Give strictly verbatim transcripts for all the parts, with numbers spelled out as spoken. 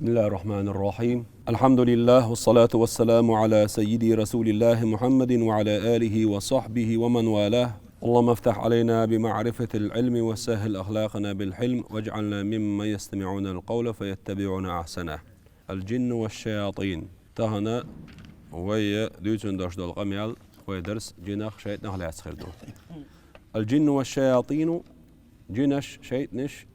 بسم الله الرحمن الرحيم. الحمد لله، والصلاة والسلام على سيدي رسول الله محمد وعلى آله وصحبه ومن والاه. اللهم افتح علينا بمعرفة العلم وسهل أخلاقنا بالحلم واجعلنا ممن يستمعون القول فيتبعون أحسنه. الجن والشياطين. Тахана вай дуьйцун долуш долу къамел, вай дарс жинах, шайтӀанах лаьцна хир ду. الجن والشياطين, жинаш, шайтӀанаш,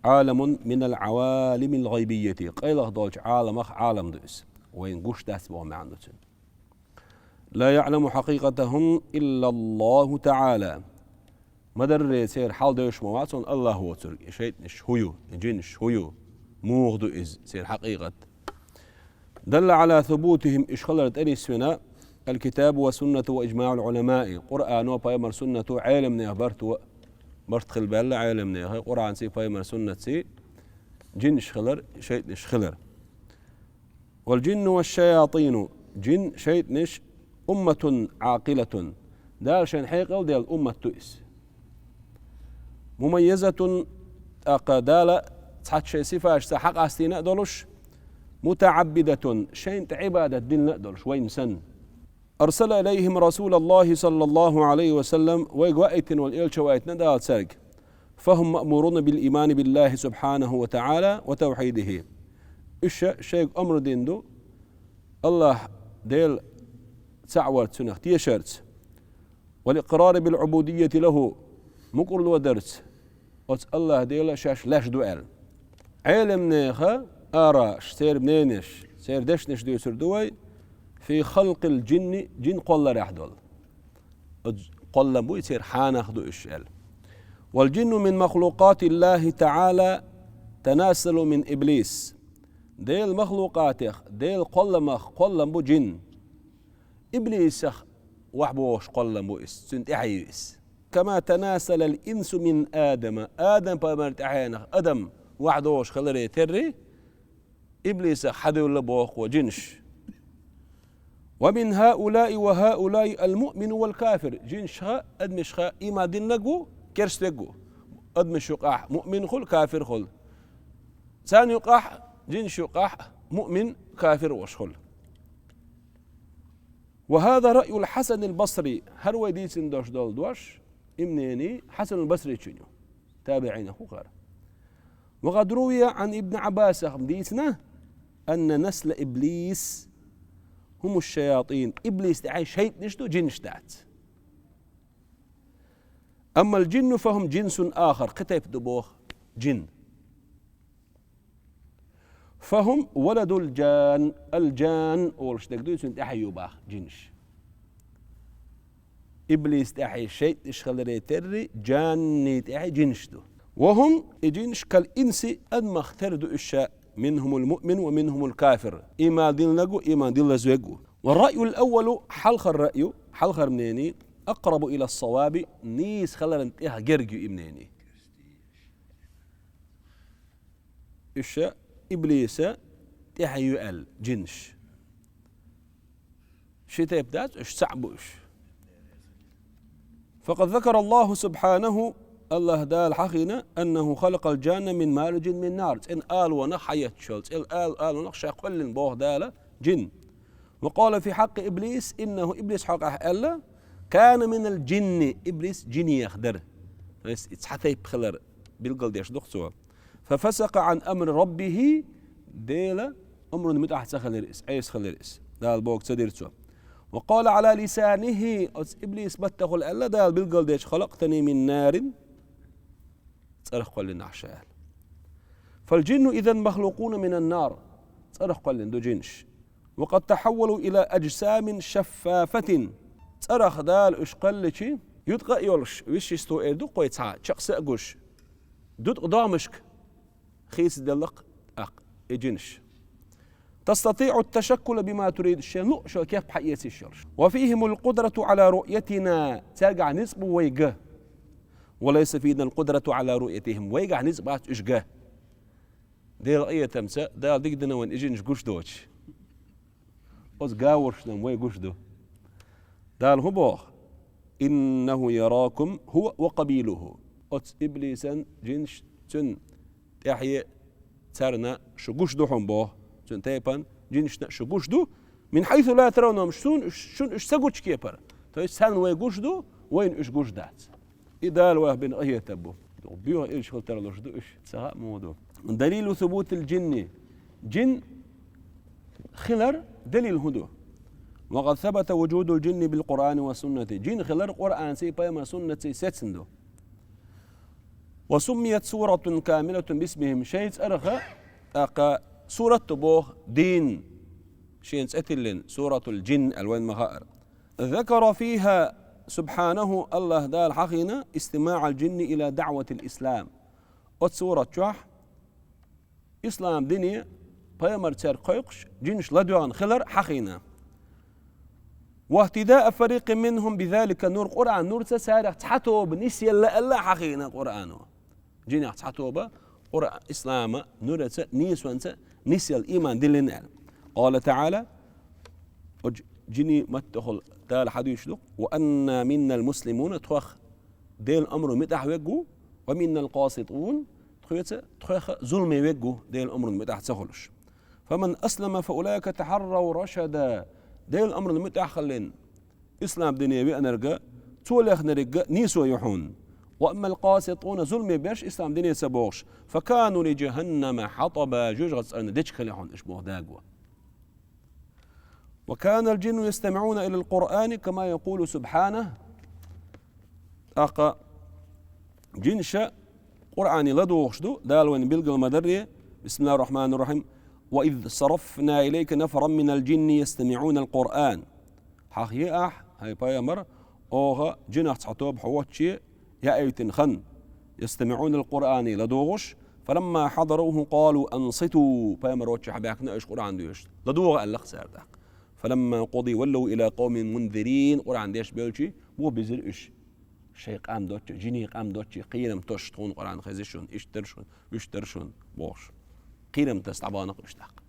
عالم من العوالم الغيبية, къайлаха долчу Ӏаламах Ӏалам ду иза. Вайна гуш дац боху маьӀна ду цуьнан. لا يعلم حقيقتهم إلا الله تعالى. Ма-дарра церан хьал девзаш ма вац хьуна АллахӀ воцург, и шайтӀанаш хӀун ю, и жинаш хӀун ю, муха ду иза, церан хьакъикъат. دل على ثبوتهم, уьш хилар тӀе нисвина الكتاب والسنة وإجماع العلماء, Къуръано, пайхамаран суннато, Ӏеламнехан барто, барт хила баьлла Ӏеламнехан, Къуръанций, пайхамаран суннатций, жинаш хилар, шайтӀанаш хилар. والجن والشياطين, жин, шайтӀанаш, أمة عاقلة, Дала шайна хьекъал делла уммат ду иза. مميزة, тӀаккха Дала цхьацца шайн сифаташца хьакъастийна а долуш, متعبدة, шайна тӀе Ӏибадат дина а долуш, вайна санна. أرسل إليهم رسول الله صلى الله عليه وسلم, вайга ваийтина волу элча ваийтина Дала цаьрга. فهم مأمورون بالإيمان بالله سبحانه وتعالى وتوحيده. Уьш шайга омра дина ду АллахӀ Дела цхьаъ варца, цуьнах тешарца. والإقرار بالعبودية له, мукӀарло дарца оцу АллахӀ Дела шаьш леш ду аьлла. Ӏеламнехан араш, церан мненеш, церан дешнаш дуьйцур ду вай, في خلق الجن, жин кхолларехь долу. Оцу кхоллам бу и, церан хьанах ду уьш аьлла. والجن من مخلوقات الله تعالى تناسلوا من إبليس. Делан махлукъатех, Делан кхолламах кхоллам бу жин. Иблисах ваьхьа богӀуш кхоллам бу иза, цуьнан тӀаьхье ю иза. كما تناسل الإنس من آدم, Адам-пайхамаран тӀаьхьенах адам ваьхьа догӀуш хиларе терра, иблисах хьадевлла боху жинаш. ومن هؤلاء وهؤلاء المؤمن والكافر. Жинашха, адамашха ийман динарг ву, керстаниг ву. Адамаш юкъахь муъмин хуьлу, кафир хуьлу. Царна юкъахь, жинаш юкъахь муъмин, кафир волуш хуьлу. وهذا رأي الحسن البصري, хӀара вай дийцина долуш долу дош, и мнение Хьасанул Басричун ю, табиӀинах ву хӀара. وقد روي عن ابن عباس, хӀара дийцина, أن نسل إبليس هم الشياطين, иблис тӀаьхье шайтӀанаш ду, жинаш дац. أما الجن فهم جنس آخر, кхин тайпа ду боху жин. فهم ولد الجان, الجان олуш дерг ду, цуьнан тӀаьхье ю боху жинаш. Иблис тӀаьхье шайтӀанаш хиларе терра, жанний тӀаьхье жинаш ду. وهم, и жинаш, كالإنس, адамах тера ду уьш ша, منهم المؤمن ومنهم الكافر. Ийман динарг ву, ийман диллазвег ву. والرأي الأول, хьалхара раъю, хьалхара мнение, أقرب إلى الصواب, нийса хиларна тӀехь герга ю и мнение. Уьш иблиса тӀаьхье ю аьлла, жинаш. Ши тайпа дац уьш, цхьаъ бу уьш. فقد ذكر الله سبحانه, АллахӀ Дала хьахийна, أنه خلق الجان من مارج من نار, цӀена алонах хьаетташ йолу, цӀена ал-, алонах ша кхоьллина боху Дала жин. وقال في حق إبليس إنه, иблис хьокъехь аьлла, كان من الجن, иблис жинех дара. То есть и цхьа тайпа хилар билгалдеш ду-кх цо. ففسق عن أمر ربه, Делан омранна муьтӀахь ца хилира иза, Ӏеса хилира иза. Дала бохург ца дира цо. وقال على لسانه, оцу иблисан маттахула аьлла Дала билгалдечу: خلقتني من نار, цӀарах кхоьллина ахь ша аьлла. فالجن إذا مخلوقون من النار, цӀарах кхоьллина ду жинаш. وقد تحولوا إلى أجسام شفافة. ЦӀарах Дала уьш кхоьлличи, юткъа а йолуш, висшисто эр ду-кх вай цхьа, чекхса а гуш, дуткъа домашка хийцаделла-кх тӀаккха и жинаш. تستطيع التشكل بما تريد, шен луъ шо кеп хьаэца йиш йолуш. وفيهم القدرة على رؤيتنا, цаьргахь ницкъ бу вай ган. وليس فينا القدرة على رؤيتهم, вайгахь ницкъ бац уьш ган. Делан къинхетамца Дала дика дина вайна и жинаш гуш доцуш. Оцу гавуршна-м вай гуш ду. Дала хӀун боху? إنه يراكم هو وقبيله. Оцу иблисан жинаш, цуьнан тӀаьхье, царна шу гуш ду хьуна боху, цуьнан тайпана, жинашна шу гуш ду, мин хьайсу ла таравнахум, шуна уьш, шуна уьш ца гучу кепара. То есть царна вай гуш ду, вайна уьш гуш дац. И Дала вайх бина къахетам бу. Боьха ирча хила тарлуш ду уьш, ца хаьа муха ду. Далилу субутил жинни. Жин хилар далил хӀун ду? Ва къад сабата вужудул жинни бил Къуръани ва суннати. Жин хилар Къуръанций, пайхамар суннатций сецна ду. Ва суммият суратун камилатун бисмихим. Шайн цӀарах тӀаккха сурат ду боху, дин, шен цӀе тиллина, суратул жин аьлла вайн ма хаара. Закара фиха субхьанаху, Аллаха Дала хьахийна, истимаъал жинни ила даъватил ислам. Оцу сурат чохь ислам дине пайхамар цаьрга кхойкхуш, жинаш ладоьгӀна хилар хьахийна. Вахтидаа фарикъин минхум бизалика нур, Къуръан нурца царах цхьа тоба нисъелла аьлла хьахийна Къуръано. Жинех цхьа тоба Къуръан, ислама нураца, нийсонца нисъелла, иман диллина аьлла. Къала таъала, оцу жинийн маттахула Дала хьадуьйцуш ду: ва анна миннал муслимуна, тхох Делан омру муьтӀахь верг ву, ва миннал къаситун, тхоьца, тхоьха зуламе верг ву, Делан омру муьтӀахь ца хуьлуш. Фаман аслама фа улаика тахьаррав рашада. Делан омру муьтӀахь хилла, ислам дине веанарга, цо лехнаригга нийсо ю хьуна. Ва аммал къаситуна, зуламе берш, ислам дине ца богӀуш, факану ли жаханнама хьатӀаба, жоьжахатин цӀарна дечиг хила хьуна уьш боху дагахь. Ва канал жинну ястамиъуна илал Къуръани кама якъулу субхьанаху. ТӀаккха жинаша Къуръане ладугӀуш ду, Дала вайна билгал ма-дарра, бисмиллахир рахманир рахим, ва из сарафна илайка нафаран минал жинни ястамиъунал Къуръан. Хьахье ахь, хӀай пайхамар, оха жинах цхьа тоба хьо воцчу яийтина хан, ястамиъунал Къуръани, ладугӀуш, фаламма хьадаруху къалу анситу, пайхамар воцчохь баьхкина уьш Къуръан доьшуш. ЛадугӀа аьлла-кх цара тӀаккха. Фаламма къуди валлав ила къавмин мунзирин, Къуръан деш бевлчи, муха бизира уьш? Шайн къам доцчу, жинийн къам доцчу, кхерам тосуш, тхуна Къуръан хезира шуна, иштта дара шуна, вуьшта дара шуна, бохуш. Кхерам таса дӀабахана-кх уьш тӀаккха.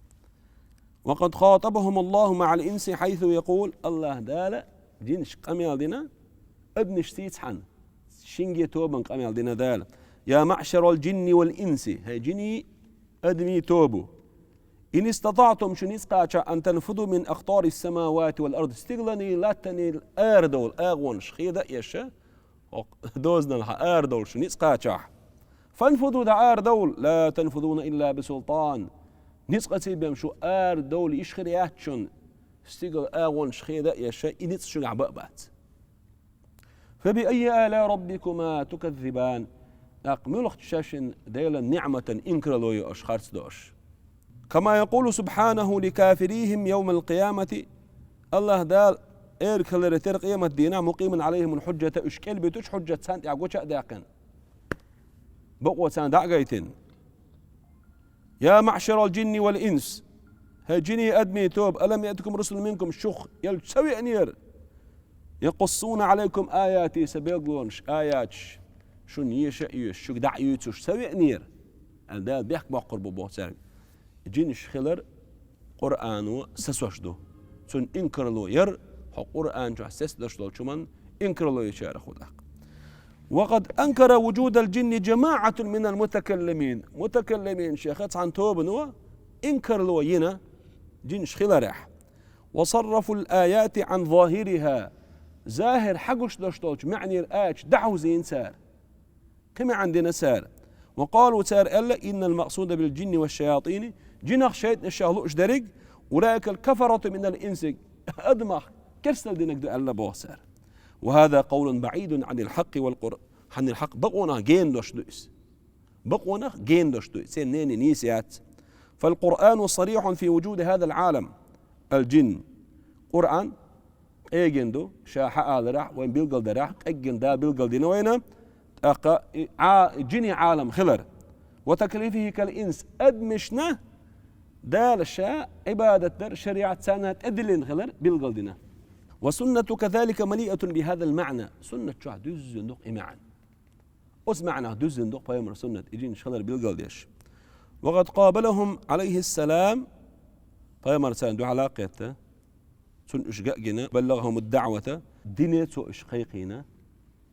Ва къад хатабахумуллаху маъал инси хьайсу якъул, Аллаха Дала жинашка къамел дина, адамашций цхьаьна, шинге тобанна къамел дина Дала. Я маъшарал жинни вал инси, хӀай жинийн, адамийн тоба. Ин истатаътум, шуна ницкъ кхачахь, ан танфуду мин акътарис самавати вал ард, стигаланий, латтаний арадовла, агӀонаш хеда а еш, хӀокху дозаналлах арадовла шуна ницкъ кхачахь. Фанфуду, дӀаарадовла, ла танфудуна илла бисултан. Ницкъаций бен шу арадовла йиш хир яц шуна, стигала агӀонаш хеда а еш, и ницкъ шуьгахь бан а бац. Фа би айи алаи раббикума туказзибан. ТӀаккха муьлхачу шайшинна Делан ниӀматан инкарло йо аша, харц до аша? Кама якъулу субхьанаху ли кафирихим явмал къиямати. Аллаха Дала эргахиларе тера къематдийнахь, мукъиман Ӏалайхимул хьуджжата, уьш кӀелбитуш хьуджжат царна тӀехь гуча а даьккхина, бакъо царна дӀа а гайтина. Я маъшарал жинни вал инс, хӀай жинийн, адамийн тоба, алам яътикум русулун минкум, шух элчанаш ца веанера, якъуссуна Ӏалайкум аяти, сан билгалонаш, аяташ, шуна еша а еш, шуьга дӀа а юьйцуш ца веанера, аьлла, Дала бехк боккхур бу боху цаьрга. Жинаш хилар Къуръано сацош ду. Цунна инкарло яр, хьо Къуръан чохь сецдеш долчу хӀуманна инкарло йечарах ву тӀаккха. Ва къад анкара вужудал жинни жамаӀатун минал мутакаллимин. Мутакаллимин шех цхьана тобано инкарло йина жинаш хиларехь. Ва саррафул аяти Ӏан захириха. Захир хьагуш долуш долчу маьӀнера аяташ дӀахьовзийна цара. Кхин маьӀна дина цара. Ва къалу, цара аьлла: «Иннал макъсуда бил жинни ва шаятини», жинах, шайтӀанех лууш дерриг, «улаикал кафарату минал инси», адамах керстал динарг ду аьлла боху цара. «Ва хаза къавлун баӀидун Ӏанил хьакъи вал Къур-, Ӏанил хьакъ», бакъонах гена дош ду иза. Бакъонах гена дош ду иза, церан мнение нийса яц. «Фал Къуръану сарихьун фи вужуди хазал Ӏалам», ал-жин. Къуръан къегина ду, ша хьааларахь, вайн билгалдарахь, къеггина Дала билгалдина вайна, тӀаккха и Ӏа-, жинийн Ӏалам хилар. «Ва таклифихи кал инс», адамашна Дала ша Ӏибадат дар шариӀат царна тӀедиллина хилар билгалдина. «Ва суннату казалика малиатун би хазал маъна». Суннат чохь дуьззина ду-кх и маьӀна. Оцу маьӀнах дуьззина ду-кх пайхамар суннат, и жинаш хилар билгалдеш. «Ва къад къабалахум Ӏалайхиссалам», пайхамар царна дуьхьал а кхетта, цунна уьш ган а гина, «баллагӀахумуд даӀвата», дине цо уьш кхайкхийна,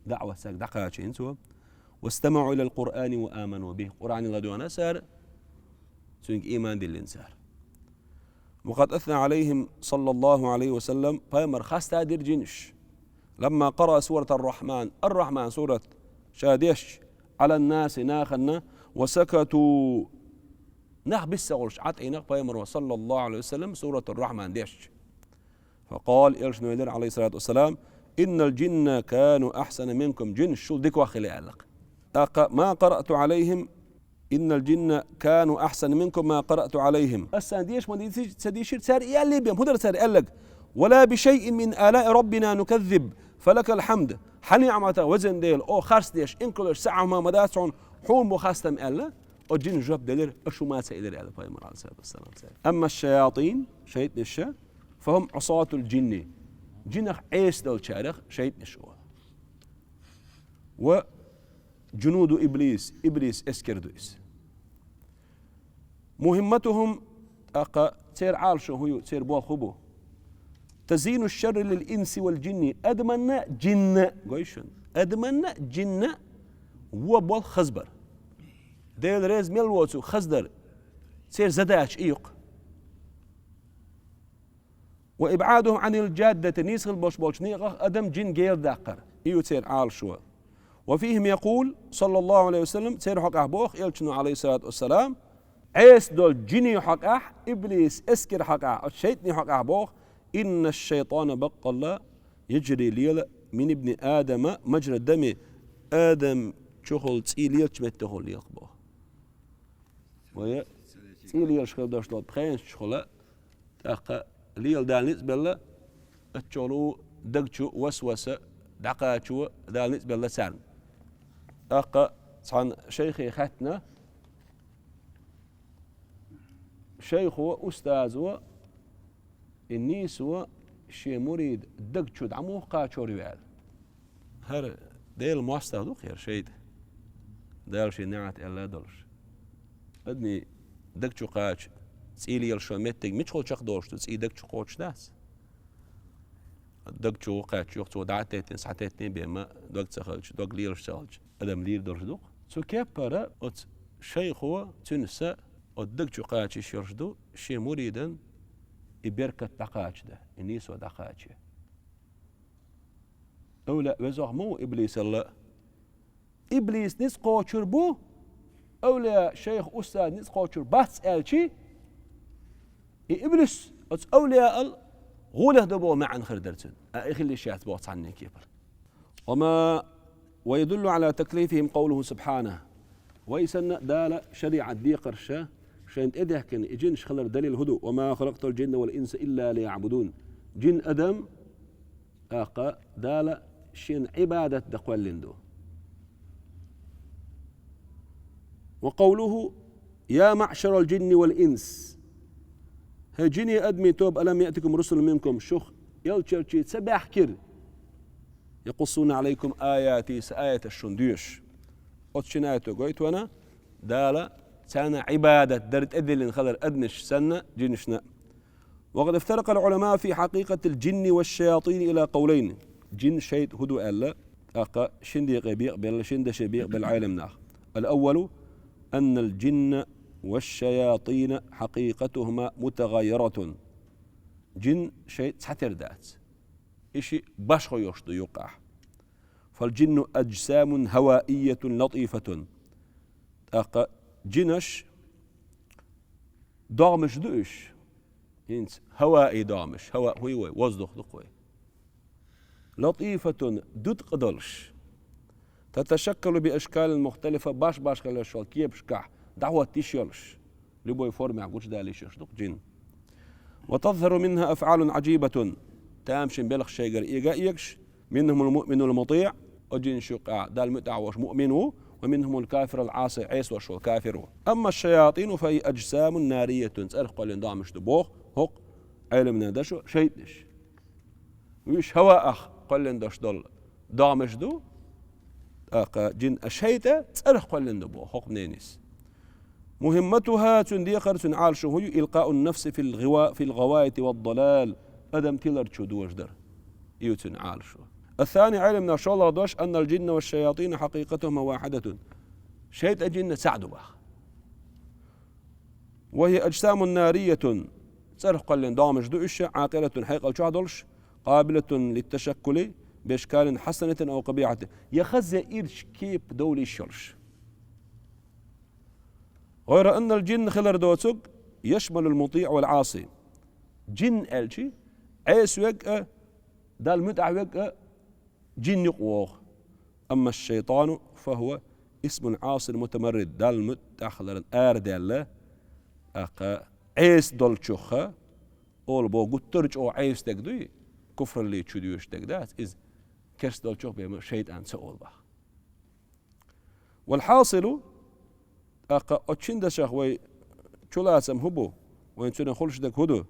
даӀват цаьрга дӀакхачийна цо. «ВастамаӀу илал Къуръани ва аману бихи», Къуръане ладоьгӀна цара, цуьнга ийман диллина цара. وقد أثنى عليهم صلى الله عليه وسلم, пайхамар хастадира жинаш. لما قرأ سورة الرحمن, Ар-Рахьман сурат ша дешча, على الناس, нахана, وسكتوا, нах биссагӀуллаш ӀатӀийнакъ пайхамаро, صلى الله عليه وسلم, سورة الرحمن дешча. فقال, элчано элира, عليه الصلاة والسلام: إن الجن كانوا أحسن منكم, жинаш шул дикох хили аьлла. ТӀаккха: ما قرأت عليهم إن الجن كانوا أحسن منكم ما قرأت عليهم. Ас царна деша ма дийши-, ца дийшира цара и аьллий бен, хӀун дара цара аьлларг? ولا بشيء من آلاء ربنا نكذب فلك الحمد. Хьан ниӀматах, везан Дела, оха харц деш, инкарло деш цхьа хӀума ма дац хьуна, хьуна бу хастам аьлла. Оцу жина жоп делира: аш хӀума ца элира, аьлла пайхамара, عليه الصلاة والسلام, цаьрга. أما الشياطين, шайтӀанаш, فهم عصاة الجن. Жинах Ӏеса долчарех шайтӀанаш олу. وجنود إبليس, иблис эскар ду иза. مهمتهم, тӀаккха церан Ӏалашо хӀун ю, церан болх хӀун бу? تزيين الشر للإنس والجن, адаманна, жинна, гой шуна, адаманна, жинна вон болх хазбар. Дела реза мел воцург хаздар, церан задача и ю-кх. وإبعادهم عن الجادة, нийса хила болуш болчу некъах адам, жин герга даккхар, и ю церан Ӏалашо. وفيهم يقول صلى الله عليه وسلم, церан хьокъехь боху элчано, عليه الصلاة والسلام, Ӏеса долчу жинийн хьокъехь, иблис эскаран хьокъехь, оцу шайтӀанийн хьокъехь боху: إن الشيطان, баккъалла, يجري, лела, من ابن آدم مجرى الدم, адам чухула цӀий лелачу меттехула лела боху. Вай цӀий лелаш хила долуш долу пхенаш чухула, тӀаккха лела Дала ницкъ белла, оцу чухула даг чу васваса дӀакхачо Дала ницкъ белла царна. ТӀаккха цхьана шайхе хаьттина, шайхо, устазо, и нийсо шен муридан даг чу дӀа муха кхачор ю аьлла. ХӀара Делан мостагӀа ду-кх хӀара шайтӀа, Дала шен неӀалт аьлла долуш. Адамийн даг чу кхача цӀий лелаш йолу меттиг мичахула чекхдолуш ду, цӀий даг чу кхочуш дац. Даг чу кхаьчча, юха цо дӀа а теттина, схьатеттина а бен, ма дог ца хилча, дог лелаш ца хилча, адам лийр долуш ду-кх. Цу кеппара оцу шайхо, цуьнан са, оцу даг чу кхача йиш йолуш ду, шен муридан и беркат дӀакхачадан, и нийсо дӀакхача. Эвлаяъ везох ма ву иблисалла. Иблис ницкъ кхочур бу, эвлаяъ, шайх, устаз ницкъ кхочур бац аьлчи, и иблис оцу эвлаяъал гӀоле ду боху маьӀна хир дара цуьнан. А, и хила йиш яц боху цхьанне кепара. وما، ويدل على تكليفهم قوله سبحانه. Вай санна Дала шариӀат декхарш шайна тӀедехкина и жинаш хилар далил хӀун ду: وما خلقت الجن والإنس إلا ليعبدون. Жин, адам, тӀаккха Дала шена Ӏибадат дан кхоьллина ду. وقوله: يا معشر الجن والإنس. ХӀей, жинийн, адамийн тоба, ألم يأتكم رسل منكم, шух элчанаш ца баьхкира, يقصون عليكم آياتي, сан аяташ шуна доьшуш. Оцу шина аято гойту вайна, Дала царна Ӏибадат дар тӀедиллина хилар адамаш санна, жинашна. وقد افترق العلماء في حقيقة الجن والشياطين إلى قولين. Жин, шайтӀа хӀун ду аьлла, тӀаккха шина декъе бекъабелла, шина даше бекъабелла Ӏеламнаха. الأول أن الجن والشياطين حقيقتهما متغايرة. Жин, шайтӀа цхьатера дац. И шиъ башхо йолуш ду юккъехь. فالجن أجسام هوائية لطيفة. ТӀаккха жинаш догӀмаш ду уьш. ХӀинца хӀаваи догӀмаш. ХӀава хӀун ю вай? Воздух ду-кх вай. لطيفة, дуткъа долуш. تتشكل بأشكال مختلفة, баш-башхалла йолуш йолу кепашкахь дӀахӀотта йиш йолуш. Любой формехь гучудала йиш йолуш ду-кх жин. وتظهر منها أفعال عجيبة. Тамашийна белхаш шайгара эга а эгаш, منهم المؤمن المطيع, оцу жинашна юккъехь Далла муьтӀахь волуш муъмин ву, ومنهم الكافر العاصي, Ӏесош волу кафир ву. أما الشياطين فهي أجسام نارية, цӀарах кхоьллина догӀмаш ду боху хӀокху Ӏеламнехан дашо, шайтӀанаш. Уьш хӀаваах кхоьллина долуш долу догӀмаш ду, тӀаккха жин, а шайтӀа цӀарах кхоьллина ду боху хӀокху мненис. مهمتها, цуьнан декхар, цуьнан Ӏалашо хӀун ю? إلقاء النفس في الغوا-، في الغواية والضلال, адам тилар чу дожадар. И ю цуьнан Ӏалашо. الثاني, Ӏеламнаха шолгӀа дош, أن الجن والشياطين حقيقتهما واحدة. ШайтӀа, жинна цхьаъ ду боху. وهي أجسام نارية, цӀерах кхоьллина догӀмаш ду уьш, عاقرة, хьекъал чохь долуш, قابلة للتشكل بأشكال حسنة أو قبيحة, я хаза, я ирча кепа довла йиш йолуш. غير أن الجن, хилар доцург, يشمل المطيع والعاصي. Джин аьлча, Ӏеса верг а, Далла муьтӀахь верг а джин юкъа вогӀу. أما الشيطان فهو اسم العاصي المتمرد, Далла муьтӀахь хиларна арадаьлла, тӀаккха Ӏеса долчух, олу боху, гуттар а чӀогӀа Ӏеса дерг дуй, куфралле чу доьшуш дерг дац, иза керста долчух бен шайтӀан ца олу боху. والحاصل, тӀаккха оцу шина дашах вай чулацам хӀун бу, вайн цуьнан хуьлуш дерг хӀун ду?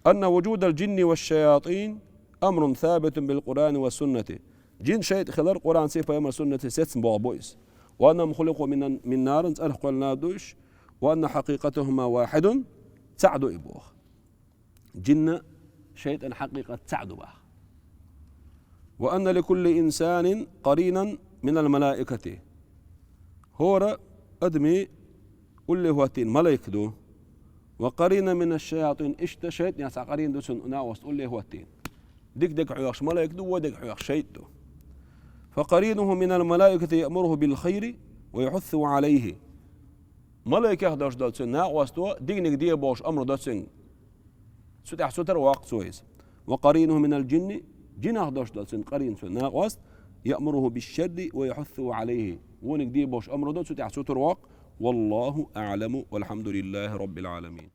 أن وجود الجن والشياطين أمر ثابت بالقرآن والسنة. Джин, шайтӀа хилар Къуръанций, пайхамар суннатций сецна болх бу иза. وأنهم خلقوا من، من نار, цӀарах кхоьллина ду уьш. وأن حقيقتهما واحد, цхьаъ ду и боху. Джинна, шайтӀана хьакъикъат цхьаъ ду боху. وأن لكل إنسان قرينا من الملائكة. ХӀора адамийн улле хӀоттийна малайк ду. وقرينا من الشياطين, иштта шайтӀанех цхьа къарин ду цуьнан, накъост улле хӀоттийна. Дика дерг хьоьхуш малайк ду, вон дерг хьоьхуш шайтӀа ду. فقرينه من الملائكة يأمره بالخير ويحثه عليه. Малайкех долуш долу цуьнан накъосто диканиг де бохуш амр до цуьнга. Цу тӀехь цу тара воккху цо иза. وقرينه من الجن, джинах долуш долу цуьнан къарин, цуьнан накъост, يأمره بالشر ويحثه عليه. Вониг де бохуш амр до, цу тӀехь цу тара воккху. والله أعلم والحمد لله رب العالمين.